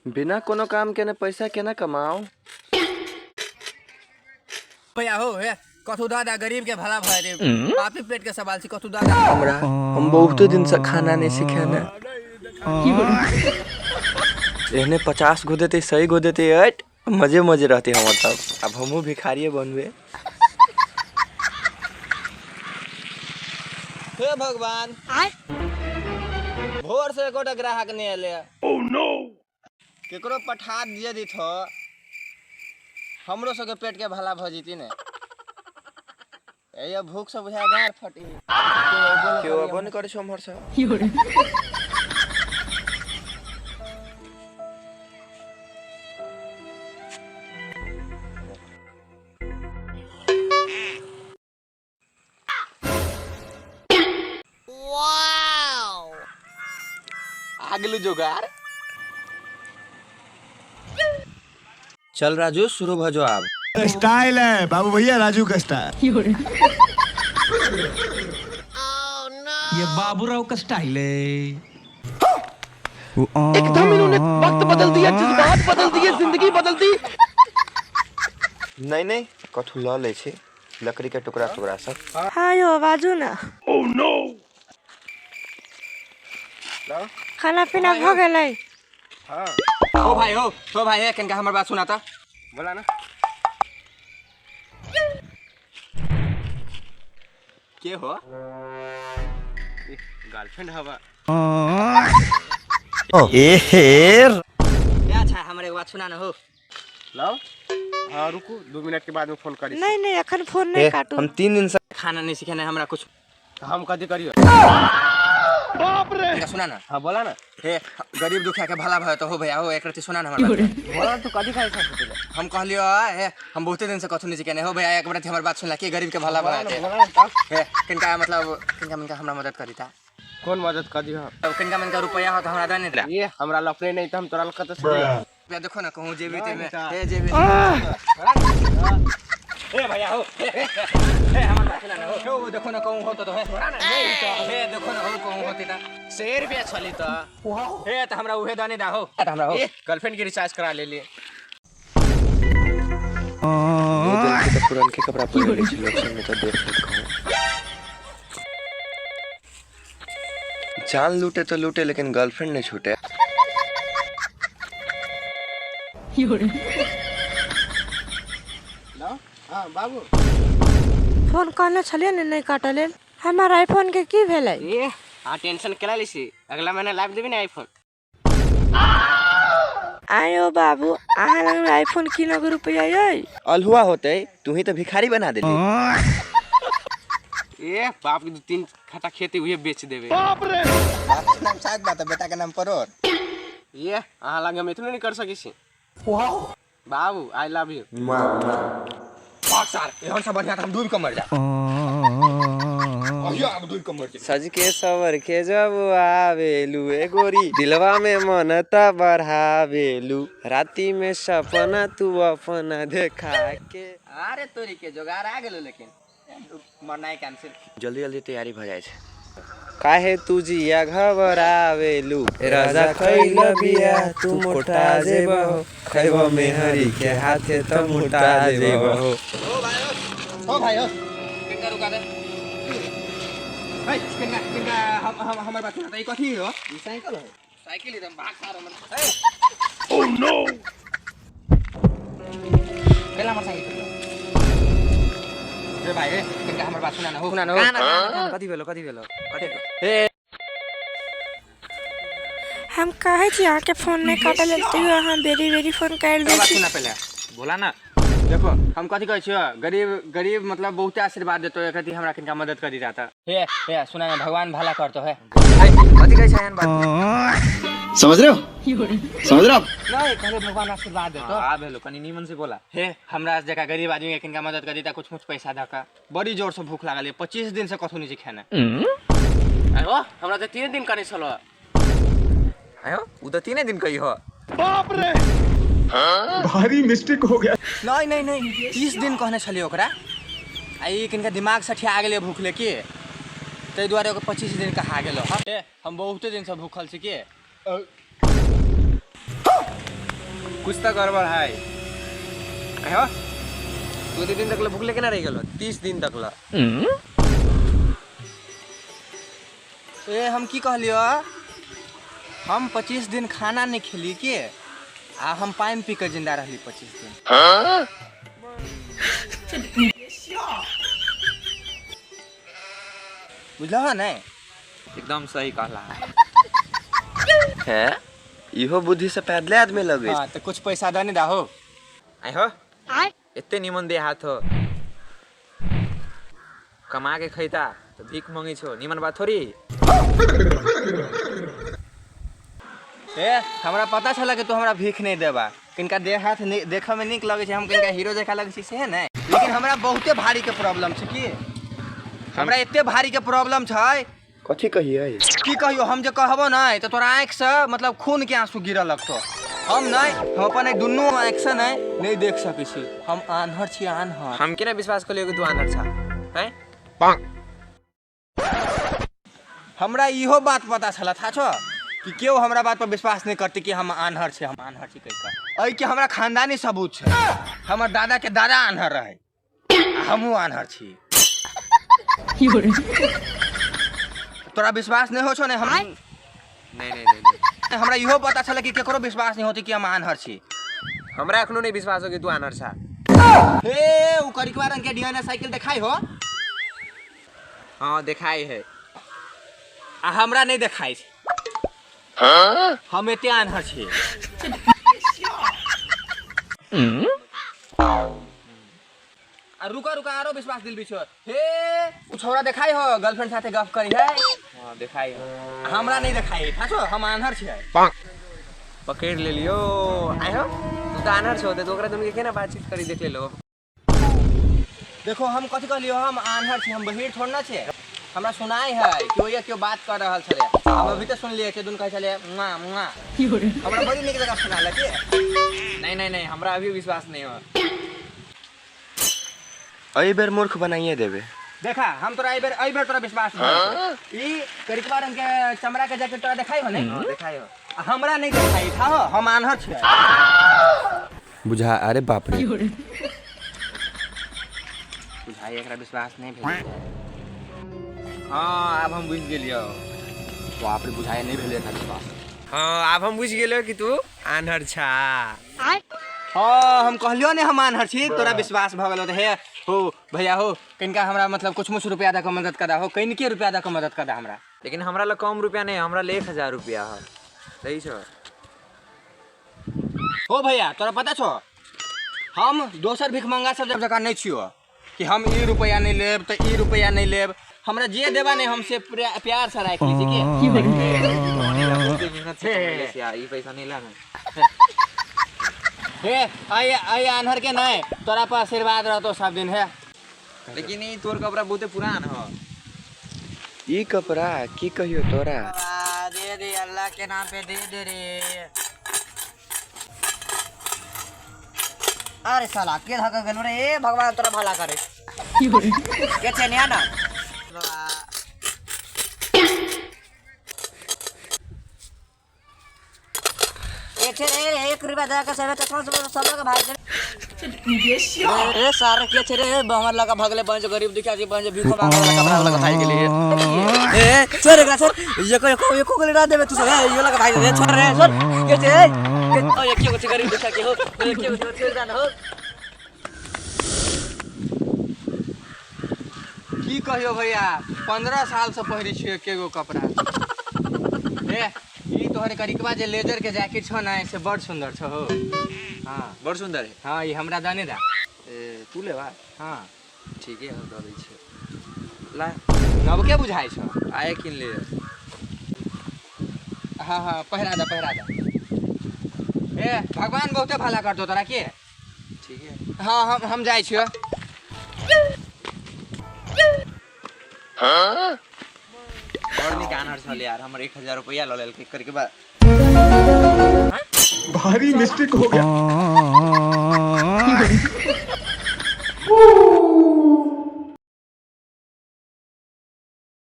बिना कोनो काम केने पैसा केना कमाओ? भैया हो हे कथू दादा गरीब के भला भय रे पापी पेट के सवाल छी कथू दादा। हमरा हम बहुते दिन से खाना नहीं सीखे ने, एहने 50 गो देते 100 गो देते, अट मजे मजे रहते हमर। तब अब हमहूँ भिखारिये बनबे। हे भगवान, भोर से एकोटा ग्राहक नहीं एले। केकरो पठा दिए दित हो, हमरो सबके पेट के भला भ जीती ने। ए भूख से बुझा गार फटी। केओ अबो नहीं करे छौ हमर से। आ गेलू जोगार। चल राजू, शुरू भ जो आब। स्टाइल है बाबू भैया राजू का स्टाइल। ये बाबूराव का स्टाइल है। एकदम इन्होंने वक्त बदल दिया, जज्बात बदल दिए, जिंदगी बदल दी। नहीं नहीं, कथू ल ले छी, लकड़ी के टुकड़ा टुकड़ा सब। हाँ यो, बाजू ना। खाना पीना भ गेलै? हो भाई हो, हो भाई है, कनका हमर बात सुनाता। बोला ना। के हो? गर्लफ्रेंड हवा। ए हे। अच्छा हमर एक बात सुना ना हो। लाओ, हाँ रुकू 2 मिनट के बाद में फोन करी। नहीं नहीं, अखन फोन नहीं काटू। हम 3 दिन से खाना नहीं सीखे हमरा कुछ। हम कथी करियो? कनका सुना ना। हाँ बोला ना। हे गरीब दुखिया के भला भय तो हो भैया हो, एक रति सुना ना हमर बात। बोला तू कथी खाई छा? हम कहलियो हे हम बहुते दिन से कथू नहीं सीखे हो भैया, एक बार हमर बात सुनला कि गरीब के भला भय बोला ना तब। हे किनका मतलब किनका मनका हमरा मदद करी था। कौन मदद कर दी? अब किनका मनका रुपया हो तो हमरा दे नहीं दा। ये हमरा लपने नहीं तो हम तोरा लकत से। रुपया देखो ना कहूं जेबी ते में, हे जेबी। हे भैया हो, हे हमर बात सुना ना हो, हो देखो ना कहूं हो तो हे हे देखो ना हो कहूं होती ता 100 रुपया छली त। हे त हमरा उहे दने दा हो, त हमरा हो। ए गर्लफ्रेंड के रिचार्ज करा ले लिए। ये तो पुरान के कपड़ा पहन ले छी, लोग सब में तो देख लेत कहूं। जान लूटे तो लूटे, लेकिन गर्लफ्रेंड नहीं छूटे। हाँ बाबू फोन कहने छलियै ने नहीं काटले, हमर आईफोन के की भेलै? ए हाँ टेंशन केला लिसी, अगला महीना लाभ देबी ना आईफोन। आयो बाबू, अहाँ लग में आईफोन किनो के रुपया यै? अलहुआ होते तू ही तो भिखारी बना देली। ए बाप के 2-3 खटा खेती उहे बेच देबे। बाप के नाम साग बात, बेटा के नाम परोर। ये अहाँ लग हम इतनो नहीं कर सकै छी। बाबू I love you. भाग सार, एहन से बढ़िया त हम डूब के मर जा। सज के सवर के जब आवेलू ए गोरी, दिलवा में मनता बढ़ावेलू, राती में सपना तू अपना देखा के। अरे तोरी के जोगार आ गेलो, लेकिन मरनाइ कैंसिल। जल्दी जल्दी तैयारी भ जाइ छै। काहे तू जिया घबरावेलू, राजा खैल बिया तू मोटा जेबहो, खैब मेहरी के हाथे त मोटा जेबहो। हो भाई हो, हो भाई हो, किनका रुका दे। हे किनका किनका हम हम हमर बात सुना त, ई कथी हो? ई साइकिल हो। साइकिल एकदम भाग सार हमर। हे ओ नो, केला हमर साइकिल। रे भाई रे, किनका हमर बात सुना ना हो, सुना ना हो। कथी भेलो, कथी भेलो, कथी? हम कहै छी अहाँके फोन नहीं काटल, तैयो अहाँ बेरी बेरी फोन कर दै बात छी। सुना पहले। बोला ना। देखो हम कथी कहै छियो, गरीब गरीब मतलब बहुते आशीर्वाद देतो, एकरती हमरा किनका मदद कर दी जाता। हे हे सुना ना, भगवान भला करतो है। कथी कहै छै एहन बात? समझ रहे हो, समझ रहे हो आप? नहीं कहले भगवान आशीर्वाद देतो। आ भेलो कनी नीमन से बोला। हे हमरा जका गरीब आदमी के किनका मदद कर दीता, कुछ कुछ पैसा धका। बड़ी जोर से भूख लागल है, 25 दिन से कथू नहीं खाना। आयो हमरा त 3 दिन कनी छलो। आयो उ त 3 दिन कही हो। भारी मिस्टेक हो गया। नहीं नहीं नहीं, 30 दिन कहने छलियै ओकरा, आ ई किनका दिमाग सठिया गेलै भूखले के, ताहि दुआरे ओकर 25 दिन कहा गेलो। हे हम बहुते दिन से भूखल छी के। कुछ तो गड़बड़ है। आयो 2 दिन तक ले भूखले केना रहि गेलो? 30 दिन तक ला। ए हम की कहलियो, हम 25 दिन खाना नहीं खेली के आ हम पानि पी के जिंदा रहली 25 दिन। बुझलहो ने? एकदम सही कहला है। इहो बुद्धि से पैदले आदमी लगे। हाँ तो कुछ पैसा दने दाहो। आइ हो एते निमन दे हाथ हो, कमा के खैता तो भीख मंगे छो, निमन बात थोड़ी। ए हमरा पता छला कि तू हमरा भीख नहीं देबा, किनका देह हाथ देखऽ में नीक लगै छै, हम किनका हीरो जकाँ लगै छी से नहि, लेकिन हमरा बहुते भारी के प्रॉब्लम छै। की हमरा एते भारी के प्रॉब्लम छै? कथी कहियै? की कहियो, हम जे कहबो नहि तऽ तोरा आँखि से मतलब खून के आंसू गिरऽ लगतो। हम नहि, हम अपन एहि दुनू आँखि से नहि देख सकै छी, हम आन्हर छी, आन्हर। हम केना विश्वास कलियो कि तू आन्हर छा? हैं हमरा इहो बात पता छला था छो कि केओ हमरा बात पर विश्वास नहीं करते कि हम आन्हर छी, हम आन्हर छी कहि कऽ। एहि के हमरा खानदानी सबूत छै, हमर दादा के दादा आन्हर रहे, हमहूँ आन्हर छी। तोरा विश्वास नहीं हो छो ने? हम नहीं नहीं नहीं, नहीं। हमरा इहो पता छला कि केकरो विश्वास नहीं होती कि हम आन्हर छी। हमरा एखनो नहीं विश्वास हो कि तू आन्हर छा। हे उ करिकवा रंग के डीएनए साइकिल देखाई हो? हाँ देखाई है। आ हमरा नहीं देखाई छै, हम एते आन्हर छी। आ रुका रुका आरो विश्वास दिल बिछो। हे उ छोरा देखाई हो गर्लफ्रेंड साथे गप करी है? हाँ देखाई हो। हमरा नहीं देखाई थाछो, हम आन्हर छियै। पकड़ ले लियो। आइ हो तू तो आन्हर छो त ओकरा दुनू के केना बातचीत करी देख ले लो। देखो हम कथी कहलियो, हम आन्हर छी, हम बहिर थोड़ ना छे। हमरा सुनाई है कि ओया केओ बात कर रहल छले, हम अभी तो सुन लिए के दुन कहै छले मुआ मुआ, हमरा बड़ी नीक जगह सुना लगे। नहीं नहीं नहीं, हमरा अभी विश्वास नहीं हो। एहि बेर मूर्ख बनाइए देबे। देखा हम तोरा एहि बेर तोरा विश्वास नहीं। ई करिकवा रंग के चमड़ा के जैकेट तोरा देखाई हो नहीं? हां देखाई हो। हमरा नहीं देखाई था हो, हम आन्हर छियै। बुझा, अरे बाप रे। बुझाई एकरा विश्वास नहीं भेल। हाँ आब हम बुझि गेलियो। बाप रे, बुझाई नहीं भेल एकरा विश्वास। हाँ आब हम बुझि गेलियो कि तू आन्हर छा। हाँ हम कहलियो ने हम आन्हर छी, तोरा विश्वास भऽ गेलो। हे हो भैया हो, कनिका हमरा मतलब कुछ मुछ रुपया दऽ कऽ मदद कर हो, कनिके रुपया दऽ कऽ मदद कर हमरा। लेकिन हमरा लग कम रुपया नहीं, हमरा लग 1000 रुपया है। सही छो? हो भैया तोरा पता छो हम दोसर भिखमंगा सब जकाँ नहीं छियो कि हम ई रुपया नहीं लेब तो ई रुपया नहीं लेब, हमरा जे देबा नहीं हम से प्यार से राखि लै छी। के ई पैसा नहीं लाना। हे आई आई आन्हर के नहीं, तोरा पर आशीर्वाद रहतो सब दिन है। लेकिन ई तोर कपड़ा बहुते पुरान हो। ई कपड़ा की कहियो तोरा? दे दे अल्लाह के नाम पे दे दे रे। अरे साला के धक्का गेलो रे, ए भगवान तोरा भला करे। के छे निया ना? ए छे रे, 1 रुपया दे के सब चश्मा सब लगा भाग गेल। ए सारे के छे रे, हमर लगा भागले बन गरीब दुखिया जी बन भीखो मांगे वाला कपड़ा लगा भाग गेली। ए छोड़ एकरा छोड़, एको एको एको गोली ना देबे तू सब, ए यो लगा भाग रे, छोड़ रे छोड़। के छे ओ ये के गरीब दुखिया के हो, के छोड़ दे ना हो। की कहियो भैया, 15 साल से पहिरै छियै एकेगो कपड़ा। ए ई तोहर करिकवा जे लेजर के जैकेट छौ ने से बड़ सुंदर छौ हो। हाँ बड़ सुंदर है। हाँ ई हमरा दने दा। ए तू लेबा? हाँ ठीक है हम दऽ दै छियै। ला नबके बुझाइ छौ। आए किन ले। हाँ हाँ पहिरा दा पहिरा दा। ए भगवान बहुते भला करतो तोरा के। ठीक है। हाँ हम जाइ छियो। बड़ नीक आन्हर छल यार, हमर 1000 रुपया लऽ लेलकै करके बाद। भारी मिस्टेक हो गया।